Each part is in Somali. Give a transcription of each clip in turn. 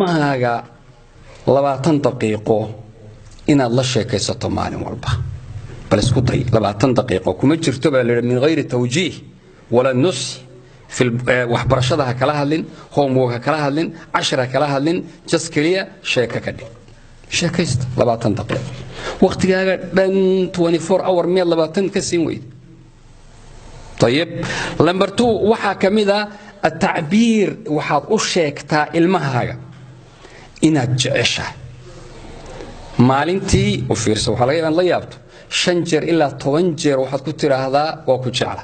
Ilmahaaga 20 daqiiqo inaad la sheekaysato maalin walba, bal isku day 20 daqiiqo. Kuma jirto baa la yidhi min hayri tawjiih wala nus fi waxbarashada ha kala hadlin, homework ha kala hadlin, cashar ha kala hadlin, just keliya sheeko ka dhig. Sheekaysta 20 daqiiqo. Waqtigaaga dhan 24 hour miyaad 20 ka siin weyda? Ayib, number 2 waxaa ka mid ah atacbiir. Waxaad u sheegtaa ilmahaaga inaad jeceshahay maalintii. U fiirsa, waxaa laga yaabaa inaad la yaabto, 5 jeer ilaa 10 jeer waxaad ku tidhaahdaa waa ku jecla.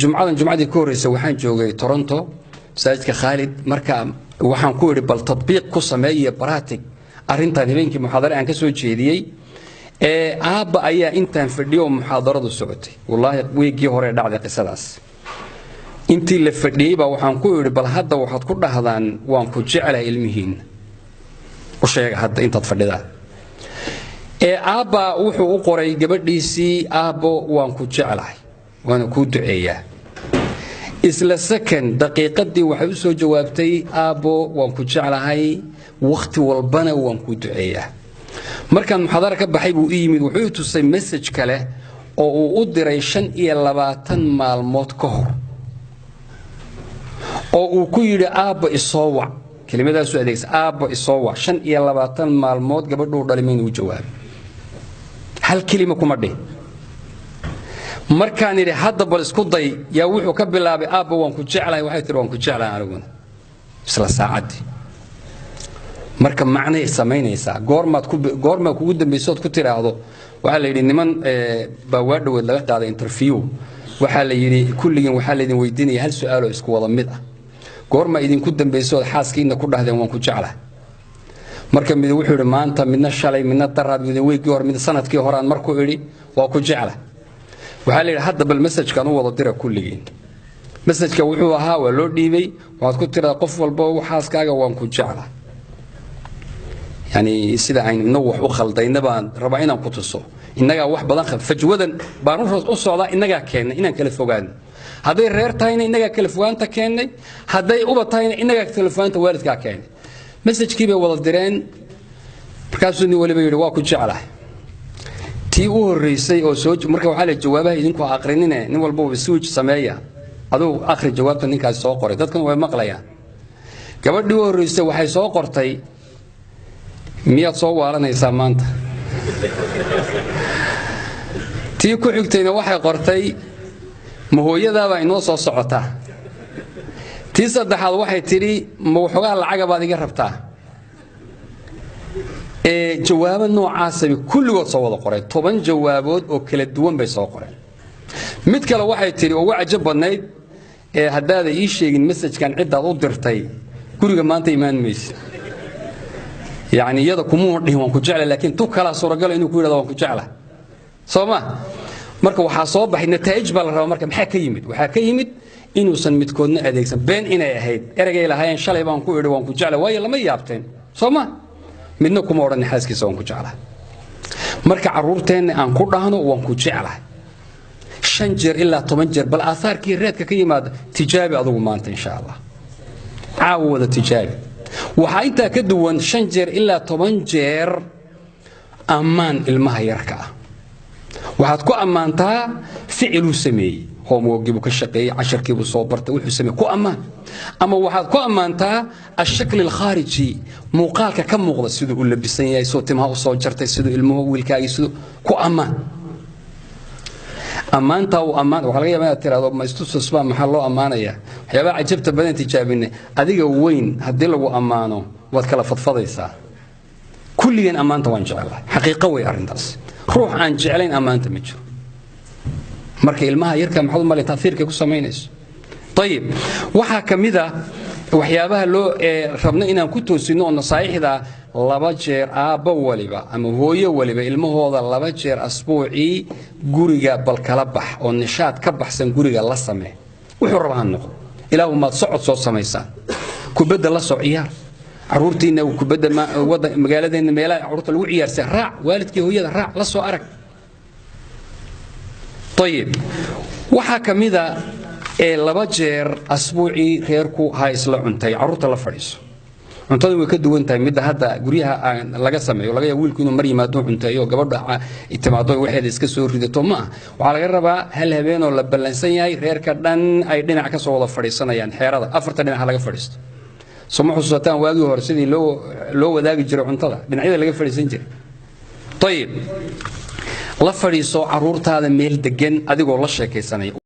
Jumcadan jumcadii ka horreysay waxaan joogay Toronto, masaajidka Khaalid. Marka waxaan ku idhi bal tadbiiq ku sameeya practice arrintan. Habeenkii muxaadare aan ka soo jeediyey, aabba ayaa intaan fadhiyo oo muxaadaradu socotay, wallaahi weeggii hore dhacday qisadaas, intii la fadhiyey baa waxaan ku idhi bal hadda waxaad ku dhahdaan waan ku jeclahay ilmihiinna, u sheega hadda intaad fadhidaa. Aabba wuxuu u qoray gabadhiisii, aabbo waan ku jeclahay waana kuu duceeyaa. Isla second daqiiqadii waxay u soo jawaabtay, aabbo waan ku jeclahay, wakhti walbana waan kuu duceeyaa. Markaan muxaadara ka baxay buu i yimid, wuxuu i tusay message kale oo uu u diray 25 maalmood ka hor oo uu ku yidhi aabba isoo wac. Kelimadaasuu adeegsa, aabba isoo wac. 25 maalmood gabadhuu dhalay maynu u jawaabin, hal kelima kuma dhihin. Markaan idhi hadda bal isku day, yaa wuxuu ka bilaabay aabba waan ku jeclahay. Waxay tihi waan ku jeclahay aniguna isla saacaddii. Marka macnay samaynaysaa. Goormaad goormaa kugu dambaysood ku tidhaahdo? Waxaa la yidhi niman baa waa dhoweed laga qaaday interview. Waxaa la yidhi kulligiin waxaa laydin weydiinaya hal su-aaloo isku wada mid ah: goorma idinku dambaysood xaaskiina ku dhahdeen waan ku jeclahay? Marka mid wuxuu yidhi maanta, midna shalay, midna daraad, midna weygii hore, midna sanadkii hore aan markuu idhi waa ku jecla. Waxaa la yidhi hadda bal message-kan u wada dira kulligiin. Message-ka wuxuu ahaa, waa loo dhiibay, waxaad ku tiradaa qof walba xaaskaaga waan ku jecla. Yani sida aynu inagu wax u khaldayna baan rabaa inaan ku tuso. Innagaa wax badan fajwadan baan u socdaa. Innagaa keennay inaan kala fogaano. Hadday reer tahayna innagaa kala fogaanta keennay, hadday uba tahayna innagaa kala fogaanta waalidkaa keennay. Message-kii bay wada direen. Markaasuu nin waliba yidhi waa ku jeclahay. Tii u horreysay oo soo marka waxaa la jawaabaha idinku ha aqrinine, nin walbaba switch sameeya, aduu akhri jawaabta ninkaasi soo qoray, dadkuna way maqlayaan. Gabadhii u horreysay waxay soo qortay, miyaad soo waalanaysaa maanta? Tii ku xigtayna waxay qortay, ma hooyadaabaa inoo soo socotaa? Tii saddexaad waxay tidhi, ma waxoogaa lacaga baad iga rabtaa? Jawaabo noocaasabay kulligood soo wada qoreen. 10 jawaabood oo kala duwan bay soo qoreen. Mid kale waxay tidhi ugu cajab badnayd, haddaada ii sheegin message-kan ciddaad u dirtay, guriga maanta imaan maysa. Yacni iyada kumuu dhihin waan ku jeclay, laakiin tu kalaa suuragala inuu ku yidhahdo waan ku jecla, soo ma? Marka waxaa soo baxay nataa'ij baa la rabaa. Marka maxaa ka yimid? Waxaa ka yimid inuusan midkoodna adeegsan, been inay ahayd eragay lahaayeen shalay baan ku idhi waan ku jeclay. Waayo lama yaabteen, soo ma? Midna kuma odhan xaaskiisa waan ku jeclahay. Marka carruurteenna aan ku dhahno waan ku jeclahay 5 jeer ilaa 10 jeer, bal aahaarkii reedka ka yimaada tijaabi adugu maanta insha Allah, caawa wada tijaabi. Waxaa intaa ka duwan 5 jeer ilaa 10 jeer ammaan ilmaha yarka ah. Waxaad ku ammaantaa ficiluu sameeyey, homework-gii buu ka shaqeeyey, casharkii buu soo bartay, wuxuu sameeyey ku ammaan. Ama waxaad ku ammaantaa ashakli alkhaariji, muuqaalka ka muuqda, siduu u labisan yahay, siduu timaha u soo jartay, siduu ilmuhu wiilkaagii siduu ku ammaan. Ammaantaa uu ammaan, waxaa laga yaabaa inaad tiraahdo ma istusus baa, maxaa loo ammaanayaa? Waxyaabaha cajabta badan tijaabinay, adiga weyn haddii lagu ammaano waad kala fadfadaysaa. Kulligeen ammaanta waan jecelahay, xaqiiqo wey arrintaas. Ruux aan jeclayn ammaanta ma jiro. Marka ilmaha yarka maxaad u malay taathiirkay ku samaynayso? Ayib, waxaa ka mid a waxyaabaha loo rabno inaan ku toosinno oo nasaaixda, 2 jeer aabbo waliba ama hooyo waliba ilmahooda 2 jeer asbuucii guriga bal kala bax oo nishaad ka baxsan guriga la samee. Wuxuu raba ha noqdo, ilaahu maad socod soo samaysaan, kubadda la soo ciyaar carruurtiina, kubadda magaaladeenna meelaha carruurta lagu ciyaarsa raac, waalidkii hooyada raac, la soo arag. Ayib, waxaa ka mid a Ee 2 jeer asbuucii reerku ha isla cuntay, carruurta la fadhiiso. Cuntada way ka duwan tahay midda hadda guryaha aan laga sameeyo. Laga yaabo wiilku inuu mar yimaado cunteeyo, gabadha timaado waxeeda iska soo ridato. Ma ah, waxaa laga rabaa hal habeenoo la ballansan yahay, reerka dhan ay dhinac ka soo wada fadhiisanayaan. Xeerada afarta dhinac ha laga fadhiisto. Soo ma xusuusataan waagii hore sidii loo wadaagi jiray cuntada, dhinacyada laga fadhiisan jiray? Ayib, la fadhiiso carruurtaada meel degan adigoo la sheekaysanaya.